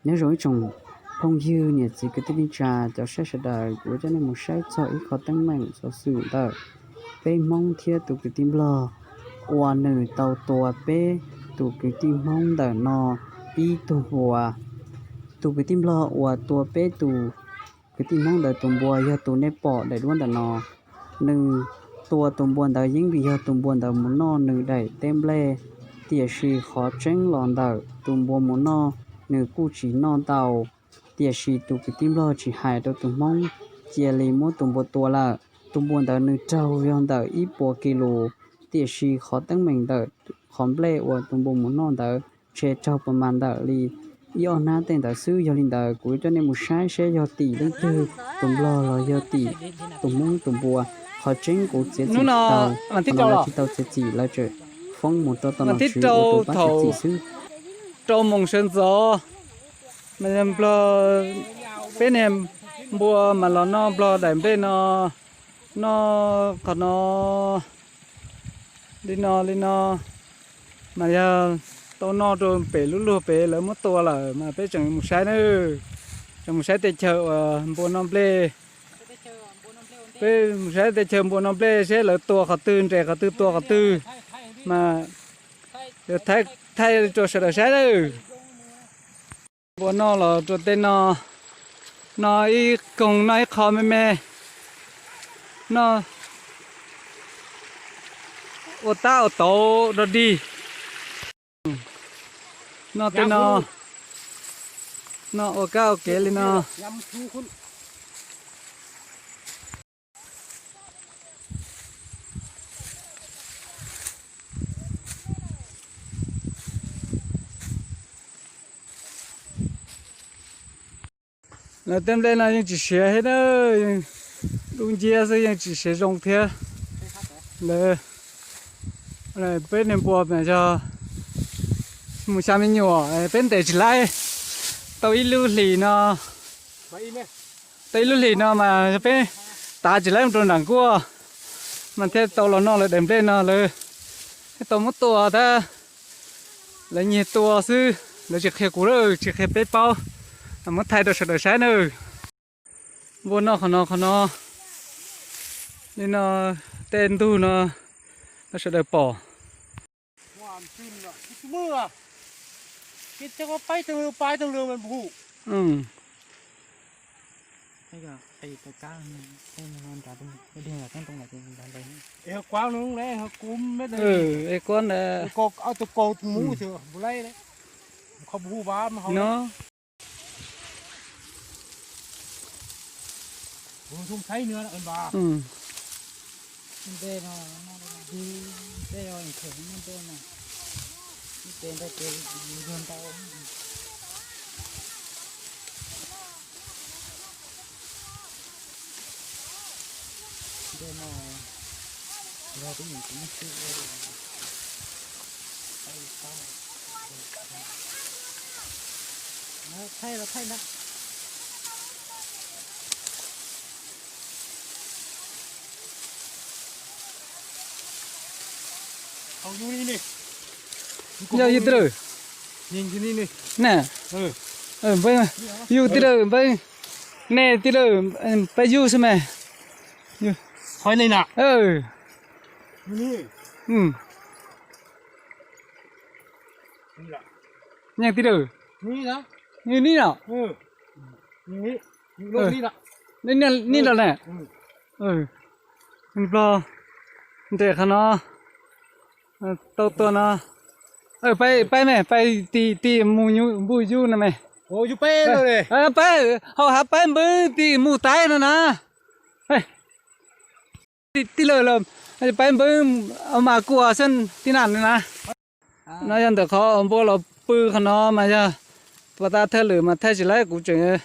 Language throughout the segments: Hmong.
Nyob zoo ib tsoom phooj ywg niam txiv kwv tij neej tsa cov saib sawv daws, kuv coj nej mus saib txog ib qho teeb meem xov xwm ntawm peb Hmoob thiab tus kwv tij Nplog uas nws tau tua peb tus kwv tij Hmoob ntawm no ib tug npua. Tus kwv tij Nplog uas tua peb tus kwv tij Hmoob ntawd tus npua yog tus nej pom daim duab ntawm no. Nws tua tus npua ntawd yeej vim yog tus npua ntawd mus noj nws daim teb nplej, tiam sis qhov tseeb los ntawm tus npua mus noj nws kuj tsis noj tau, tiam sis tus kwv tij Nplog tsis hais rau tus Hmoob, cia li muab tus npua tua lawm. Tus npua ntawd nws raug yog ntawm ib puas kis lus, tiam sis qhov teeb meem ntawm qhov nplej uas tus npua mus noj ntawd ntshe raug pas mas ntawm li ib ob hnab tej ntawd xwb. Yog li ntawd kuv coj nej mus saib seb yog tim leej twg, tus Nplog los yog tim tus Hmoob tus npua. Qhov tseeb kuv txiav txim tsis tau, qhov no lawv tsis tau txiav txim, lawv tseem foob mus rau tom nom tswv ua tus pab txiav txim xwb. Rau moos sawv ntxov, mas yog Nplog, peb niag npua mas los noj Nplog daim nplej no, noj qhov no, li no li no, mas yog tau noj rau pem lub luag pem lawv muab tua lawm mas peb tseem mus saib na, tseem mus saib tej chaw uas npua noj nplej. Peb mus saib tej chaw npua noj nplej seb lawv tua qhov twg, nres qhov twg, tua qhov twg, mas thaij rau sawv daws saib lawm. Npua noj los rau tej no, noj ib koog noj ib qho me me, noj ua tab ua tauv dog dig. Noj tej no, noj ua kab ua kev li no. Lawv tej nplej no yeej tsis siav thiab na, yeej dub nciab xwb, yeej tsis siav zoo thiab. Lawv, peb niag npua mas yog mus xya me nyuam, peb ntes tsis laib. Tau ib lub hlis no, tau ib lub hlis no mas peb tav tsis laib mus rau nram nkuaj, mas thiaj tau los noj lawv daim nplej no. Lawv thiaj tau muab tua tab, lawv nyiag tua xwb, lawv tsis qhia kuv, tsis qhia peb paub, muab thaij rau sawv daws saib nawb. Npua noj qhov no, qhov no, li no, tej ntug no, sawv daws pom. Es kuab ntawd, no. Yog yus tij laug ne, yus tij laug npawg, nej tij laug, peb yug xwb mas. Nyeej tij laug, nyeej nij no, nij no ne. Nplog nres qhov no, tau tua no. Peb, peb me, peb ti, ti mus npus yug no me. Peb hauv hav peb npwb ti mus taib no na. Tij laug los peb npwb mas kuj xwb tij nam na. No yog ntawm qhov npua los pw qhov no mas yog pas tas thawj lwm mas thaij tsis laib, kuv tseem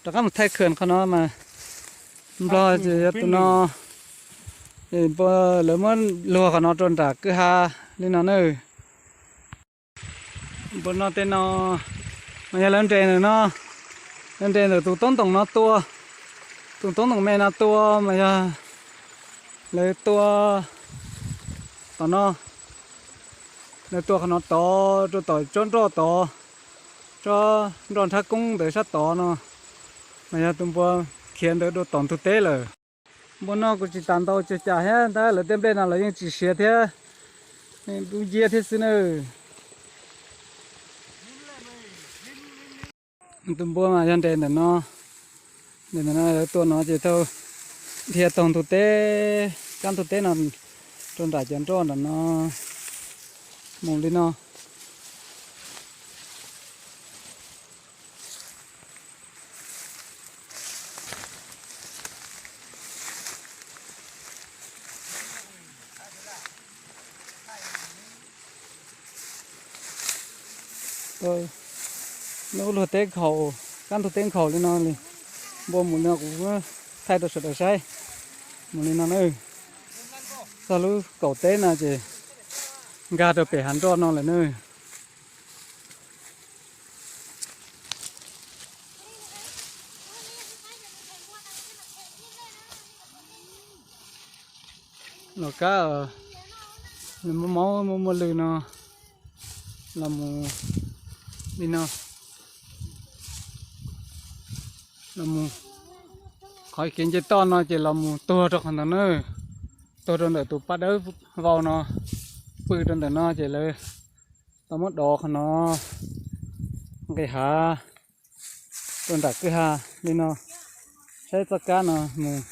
rov qab mus thaij khwm qhov no mas. Nplog yog tus no, npua lawv muab luag qhov no rau nram kwj ha li no na. Npua no tej no mas yog lawv nres ntawm no, lawv nres ntawm tus toob ntoos no tua, tus toob ntoos me no tua mas yog lawv tua tom no, lawv tua qhov no tod rau tom tsob nroj tod. Tsob nroj nrhab koob ntawd sab tod no, mas yog tus npua khiav ntawd dua tom ntug teb lawm. Npua noj kuj tsis tas ntau tsuag cas thiab ntag, lawv tej nplej no lawv yeej tsis siav thiab, dub nciab thiab xwb na. Tus npua mas yog nres ntawm no, nres ntawm no lawv tua no ces tau dhia taug ntug teb, kab ntug teb no rau nram cov nroj nram no mus li no. Lub luag teb nkhaus, kab ntug teb nkhaus li no li, npua mus li no kuv thaij rau sawv daws saib. Mus li no na, txog lub kaum teb no ces nkag rau pem hav nroj no lawm na. Los kab, muaj maub muaj muaj lw no, los mus li no, los mus qhov kev nce toj no ces los mus tuag rau qhov ntawd na, tuag rau ntawm tus paj dawb vau no, pw rau ntawm no ces lawv tau muab dov qhov no nqis hav rau nram kwj ha li no, saib txoj kab no mus.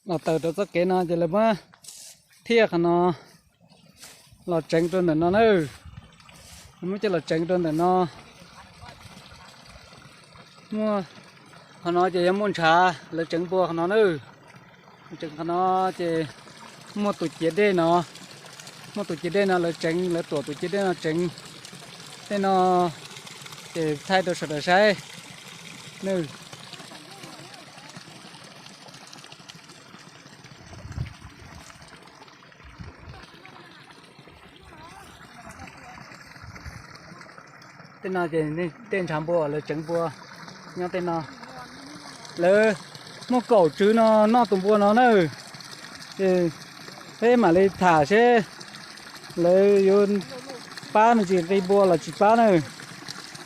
Los tawm rau txoj kev no ces lawv muab thiaj qhov no los tseev rau ntawm no na. Lawv muab coj los tseev rau ntawm no. Muaj qhov no ces yog muaj ntshav, lawv tseev npua qhov no na. Tseev qhov no ces muaj tus ciav dej no, muaj tus ciav dej no lawv tseev, lawv tuam tus ciav dej no tseev. Tej no ces thaij rau sawv daws saib na. Tej no ces tej ntshav npua uas lawv tseev npua nyob tej no. Lawv muaj kaum tswv no noj tus npua no na. Ces peb mam li tham seb lawv yuav pab me ntsis nqi npua los tsis pab na.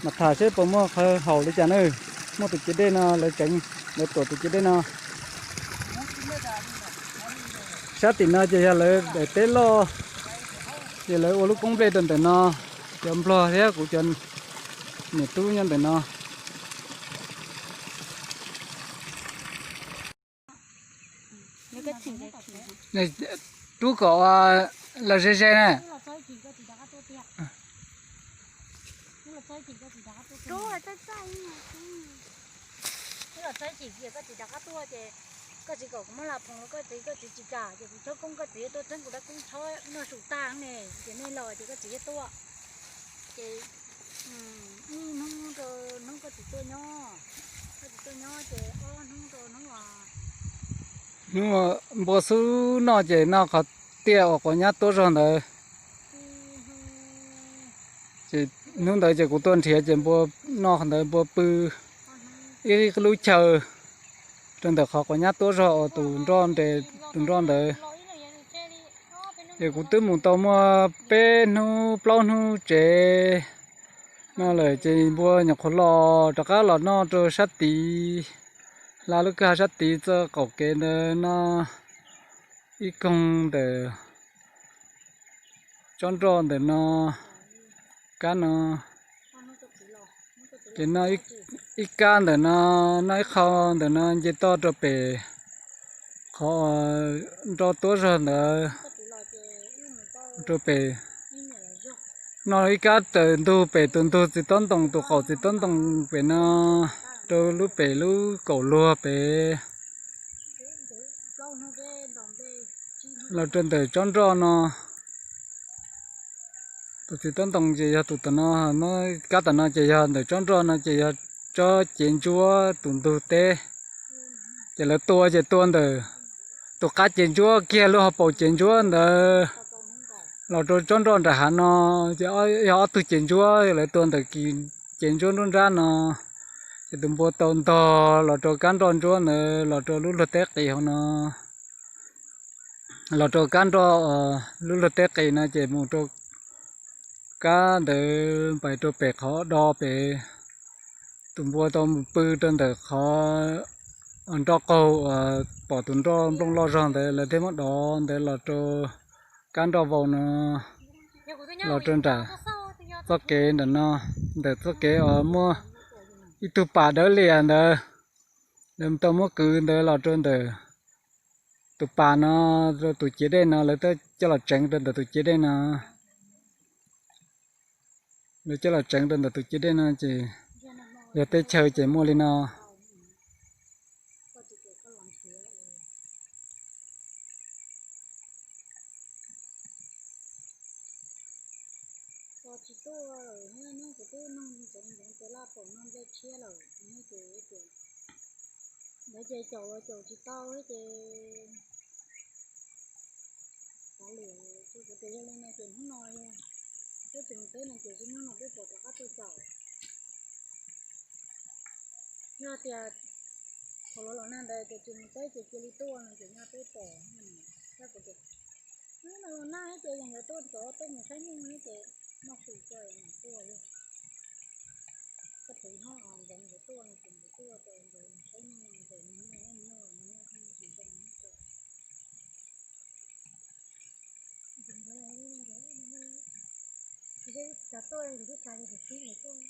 Mam tham seb puas muaj qhov haum li cas na. Muaj tus ciav dej no lawv tseev, lawv tuam tus ciav dej no. Sab tim no ces yog lawv daim teb loj, ces lawv ua lub koob nplej rau ntawm no. Cov nplog thiab kuv cov niam tub nyob ntawm no. Rub kom los ze ze na. Wb los txog ib chim kiag koj txiv rov qab tuaj ces koj txiv kom kuv muab la phoom rau koj txiv, koj txiv tsis kam ces kuv chob koob koj txiv tuaj txeeb kuv dab koob tshob noj su tag ne, ces nej los ces koj txiv tuaj. Ces ib hnub rau hnub koj txiv tuaj nyob, koj txiv tuaj nyob ces ob hnub rau hnub os. Hnub npua xub noj ces noj qhov tiaj uas quav nyab tuab zog ntawd. Ces hnub ntawd ces kuv tuaj nrhiav ces npua noj qhov ntawd npua pw ib lub chaw rau ntawm qhov quav nyab tuab zog uas tus nroj nres tus nroj ntawd. Ces kuv twb mus tau muaj peb hnub plaub hnub tsev no lawm ces npua nyuam qhuav los rov qab los noj rau sab tid, hla lub kwj ha sab tid txoj qaum kev ntawd no ib koog ntawm tsob nroj ntawm no, kab no, ces noj ib kab ntawm no, noj ib qho ntawm no nce toj rau pem qhov nroj tuab zog ntawd rau pem. Noj ib kab raws ntug pem tus ntug txiv taub ntoo, tus qaum txiv taub ntoo pem no rau lub pem lub kaum luag pem. Los rau ntawm tsob nroj no, tus txiv tob ntoo ces yog tus tom no, muab kab tom no ces yog ntawm tsob nroj no ces yog tsob cev ntsuab tus ntug teb. Ces lawv tua ces tua ntawm tus qab cev ntsuab kiag lub hauv paus cev ntsuab ntawd los rau tsob nroj nram hav no, ces yog ob tug cev ntsuab lawv tua ntawm kis cev ntsuab nruab nrab no. Ces tus npua tau ntog los rau kab nroj ntsuab ntawd los rau lub luag teb qis hauv no, los rau kab nroj lub luag teb qis no ces mus rau kab ntawd pais rau pem qhov do pem. Tus npua tau mus pw rau ntawm qhov nroj qaug uas pom tus nroj nplooj loj zog ntawd lawv thiaj muab dov ntawd los rau kab nroj vau no, los rau nram txoj kev nram no, ntawm txoj kev uas muaj ib tug pas dawb lias ntawd, lawv tau muab kwv ntawd los rau ntawm tus pas no, rau tus ciav dej no, lawv coj los tseev rau ntawm tus ciav dej no. Lawv coj los tseev rau ntawm tus ciav dej no ces yog teb chaws ces muaj li no. Koj tsis tuaj, hnub kuv twb nug ntxoov ntxoov tias laj pom no nplej tshiab lawm, hnub ces tias ntawd ces caum los caum tsis tau ces kav liam, kuv tias yog li no ces hnub no yog peb tsis mus teb no ces hnub no peb pom rov qab tuaj caum. Yog tias thaum los los nag ntawd ces tsis mus teb ces cia li tuaj no ces nyob peb pom. Hnub no los nag ces yog nkawd tuaj tod tuaj mus saib nyuj ces noj fwm tso mas tuaj li. Koj tus hlob ntxoov nkawd tuaj no ces nkawd tuaj ces nkawd saib nyuj ces nws noj noj noj noj tsis zoo noj tso. Ces nkawd, tsis xav tuaj, tsis xav li tsis xib nkawd tuaj.